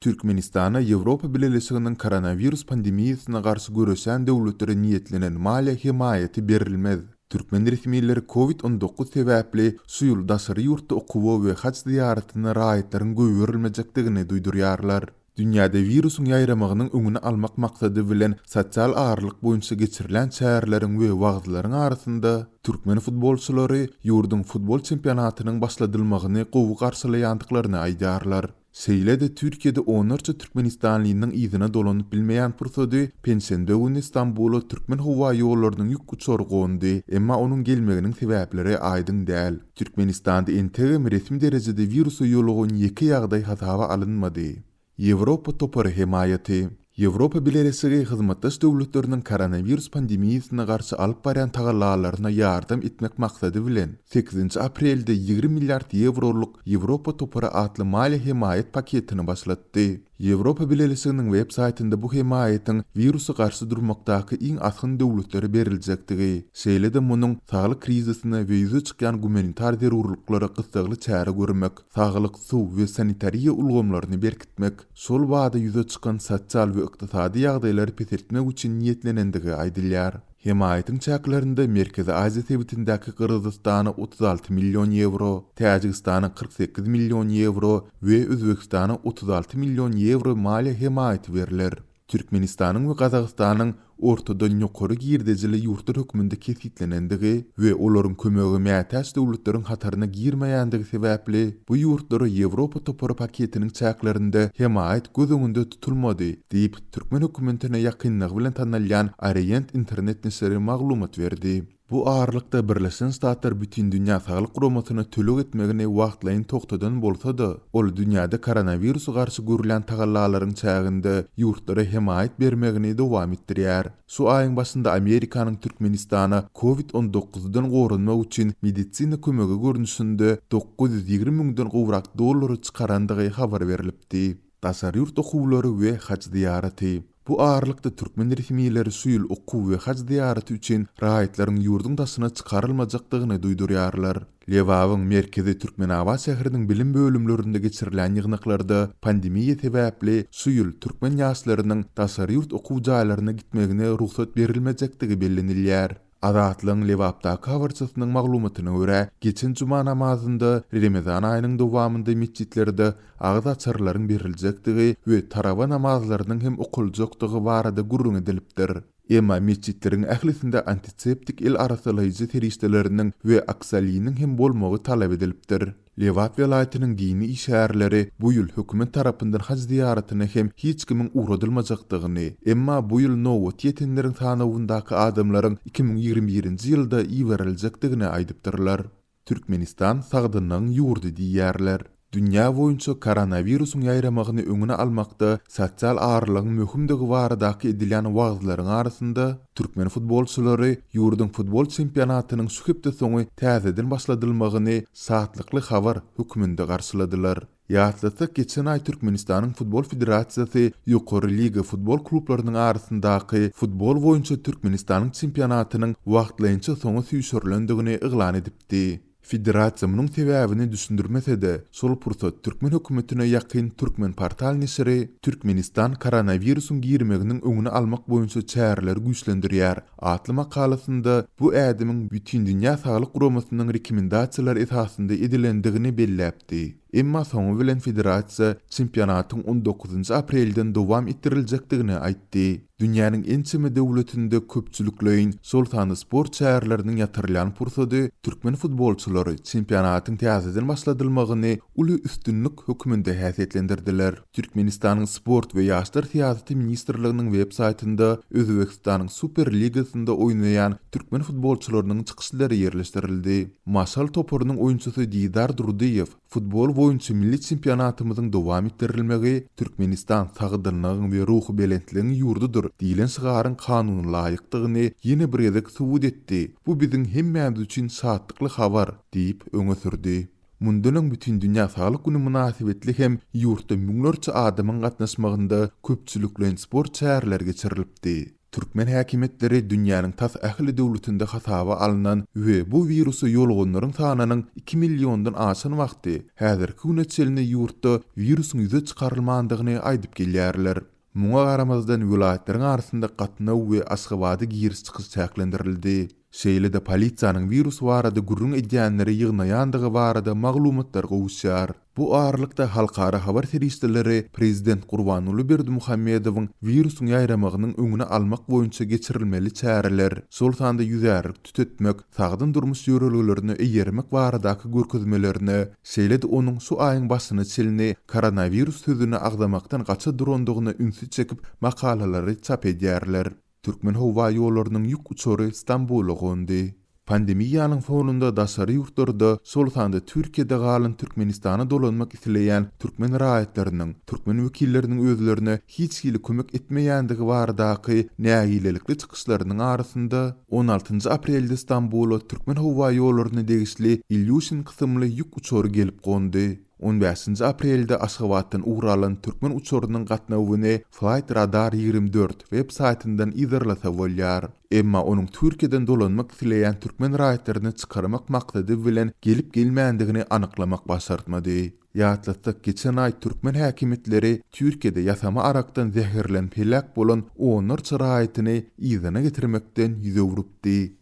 Türkmenistana Ýewropa Bileleşiginiň koronawirus pandemiýasyna garşy göreşýän döwletlere niýetlenen maliýe hemaýaty berilmez. Türkmen resmileri Covid 19 sebäpli şu ýyl daşary ýurtda okuwa we haj zyýaratyna raýatlaryň goýberilmejekdigini duýdurýarlar. Dünýäde wirusyň ýaýramagynyň öňüni almak maksady bilen sosial aralyk boýunça geçirilýän çäreleriň we wagyzlaryň arasynda türkmen futbolçylary ýurduň futbol çempionatynyň başladylmagyny gowy garşylaýandyklaryny aýdýarlar. Şeýle-de Türkiýede onlarça türkmenistanlynyň yzyna dolanyp bilmeýän pursady penşenbe güni Stambula Türkmenhowaýollarynyň ýük uçary gondy, emma onuň gelmeginiň sebäpleri aýdyň däl. Türkmenistanda entegem resmi derejede wirusa ýolugan ýeke ýagdaý hasaba alynmady. Ýewropa topary hemaýaty. Ýewropa Bileleşigi hyzmatdaş döwletleriniň koronawirus pandemiýasyna garşy alyp barýan tagallalaryna ýardam etmek maksady bilen, sekizinji aprelde 20 milliard ýewrolyk Ýewropa topary atly maliýe hemaýat paketini başlatdy. Ýewropa Bileleşiginiň web saýtynda bu hemaýatyň wirusa garşy durmakdaky iň asgyn döwletlere beriljekdigi, şeýle-de munuň saglyk krizisine we ýüze çykýan gumanitar zerurlyklara gyssagly çäre görmek, saglyk, suw we sanitariýa ulgamlaryny berkitmek, şol bada ýüze çykan sosial we ykdysady ýagdaýlary peseltmek üçin niýetlenendigi aýdylýar. Hemaýatyň çäklerinde Merkezi Aziýa sebitindäki Gyrgyzystana 36 million ýewro, Täjigistana 48 million ýewro we Özbegistana 36 million ýewro maliýe hemaýaty berler. Türkmenistanyň we Gazagystanyň ortadan ýokary girdejili ýurtlar hökmünde kesgitlenendigi we olaryň kömege mätäç döwletleriň hataryna girmeýändigi sebäpli, bu ýurtlara Ýewropa topary paketiniň çäklerinde hemaýat göz öňünde tutulmady diýip, türkmen hökümetine ýakynlygy bilen tanalýan Orient internet neşiri maglumat berdi. Bu aralykda Birleşen Ştatlar Bütindünýä Saglyk Guramasyna töleg etmegini wagtlaýyn togtadan bolsa-da, ol dünýäde koronawirusa garşy görülýän tagallalaryň çäginde ýurtlara hemaýat bermegini dowam etdirýär. Şu aýyň başynda Amerikanyň Türkmenistana Covid 19 dan goranmak üçin medisina kömegi görnüşinde 920 müňden gowrak dollary çykarandygy habar berlipdi. Daşary ýurt okuwlary we haj zyýaraty. Bu aralykda türkmen resmileri şu ýyl okuw we haj zyýaraty üçin raýatlaryň ýurduň daşyna çykarylmajakdygyny duýdurýarlar. Lebabyň merkezi Türkmenabat şäheriniň bilim bölümlerinde geçirilýän ýygnaklarda pandemiýa sebäpli şu ýyl türkmen ýaşlarynyň daşary ýurt okuw jaýlaryna gitmegine rugsat berilmejekdigi bellenilýär. Azatlygyň Lebapdaky habarçysynyň maglumatyna görä, geçen juma namazynda Remezan aýynyň dowamynda metjitlerde agyz açarlaryň beriljekdigi we tarawa namazlarynyň hem okaljakdygy barada gürrüň edilipdir. Emma metjitleriň ählisinde antiseptik el arassalaýjy serişdeleriniň we oksoliniň hem bolmagy talap edilipdir. Lebap welaýatynyň dini işgärleri bu ýyl hökümet tarapyndan haj zyýaratyna hem hiç kimiň ugradylmajakdygyny, emma bu ýyl nobaty ýetenleriň sanawyndaky adamlaryň 2021-nji ýylda iberiljekdigini aýdypdyrlar. Türkmenistan sagdynlygyň ýurdy diýýärler. Dünýä boýunça koronawirusyň ýaýramagyny öňüni almakda sosial aralygyň möhümdigi baradaky edilýän wagyzlaryň arasynda, Türkmen futbolçylary ýurduň futbol çempionatynyň şu hepde soňy täzeden başladylmagyny şatlykly habar hökmünde garşyladylar. Ýatlatsak, geçen aý Türkmenistanyň Futbol federasiýasy Ýokary liga futbol klublarynyň arasyndaky futbol boýunça Türkmenistanyň çempionatynyň wagtlaýynça soňa süýşürilendigini yglan edipdi. Federasiýa munuň sebäbini düşündirmese-de, şol pursat türkmen hökümetine ýakyn Türkmenportal neşiri Türkmenistan koronawirusyň girmeginiň öňüni almak boýunça çäreleri güýçlendirýär atly makalasynda bu ädimiň Bütindünýä saglyk guramasynyň rekomendasiýalary esasynda edilendigini belläpdi. Emma soňy bilen federasiýa çempionatyň on dokuzynjy aprelden dowam etdiriljekdigini aýtdy. Dünýäniň ençeme döwletinde köpçülikleýin, şol sanda sport çäreleriniň ýatyrylýan pursady türkmen futbolçylary çempionatyň täzeden başladylmagyny uly üstünlik hökmünde häsiýetlendirdiler. Türkmenistanyň Sport we ýaşlar syýasaty ministrliginiň web saýtynda Özbegistanyň Super ligasynda oýnaýan türkmen futbolçylarynyň çykyşlary ýerleşdirildi. Maşal toparynyň oýunçysy Didar Durdyýew Futbol boýunça milli çempionatymyzyň dowam etdirilmegi Türkmenistan sagdynlygyň we ruhubelentligiň ýurdudyr diýlen şygaryň kanunalaýykdygyny ýene bir gezek subut etdi. Bu biziň hemmämiz üçin şatlykly habar diýip öňe sürdi. Mundan öň Bütindünýä saglyk güni mynasybetli hem ýurtda müňlerçe adamyň gatnaşmagynda köpçülikleýin sport çäreleri geçirilipdi. Türkmen häkimiýetleri dünýäniň tas ähli döwletinde hasaba alnan we bu wirusa ýoluganlaryň sanynyň iki milliondan aşan wagty, häzirki güne çenli ýurtda wirusyň ýüze çykarylmandygyny aýdyp gelýärler. Muňa garamazdan, welaýatlaryň arasynda gatnaw we Aşgabada giriş-çykyş çäklendirildi. Şeýle-de polisiýanyň wirus barada gürrüň edýänleri ýygnaýandygy barada maglumatlar gowuşýar. Bu aralykda halkara habar serişdeleri prezident Gurbanguly Berdimuhamedowyň wirusyň ýaýramagynyň öňüni almak boýunça geçirilmeli çäreler, şol sanda ýüzärlik tütetmek, sagdyn durmuş ýörelgelerine eýermek baradaky görkezmelerine, şeýle-de onuň şu aýyň başyna çenli koronawirus sözüni agzamakdan gaça durandygyna ünsi çekip makalalary çap edýärler. Türkmenhowaýollarynyň ýük uçary Stambula gondy. Pandemiýanyň fonunda daşary ýurtlarda, şol sanda Türkiýede galan Türkmenistana dolanmak isleýän türkmen raýatlarynyň, türkmen wekilleriniň özlerine hiç hili kömek etmeýändigi baradaky nägilelikli çykyşlarynyň arasynda, on altynjy aprelde Stambula Türkmenhowaýollaryna degişli Ilýuşin kysymly ýük uçary gelip gondy. On bäşinji aprelde Aşgabatdan ugur alan türkmen uçarynyň gatnawyny Flight Radar 24 web saýtyndan yzarlasa bolýar. Emma onuň Türkiýeden dolanmak isleýän türkmen raýatlaryny çykarmak maksady bilen gelip-gelmändigini anyklamak başartmady. Ýatlatsak, geçen aý türkmen häkimiýetleri Türkiýede ýasama arakdan zäherlenip heläk bolan onlarça raýatyny yzyna getirmekden ýüz öwrüpdi.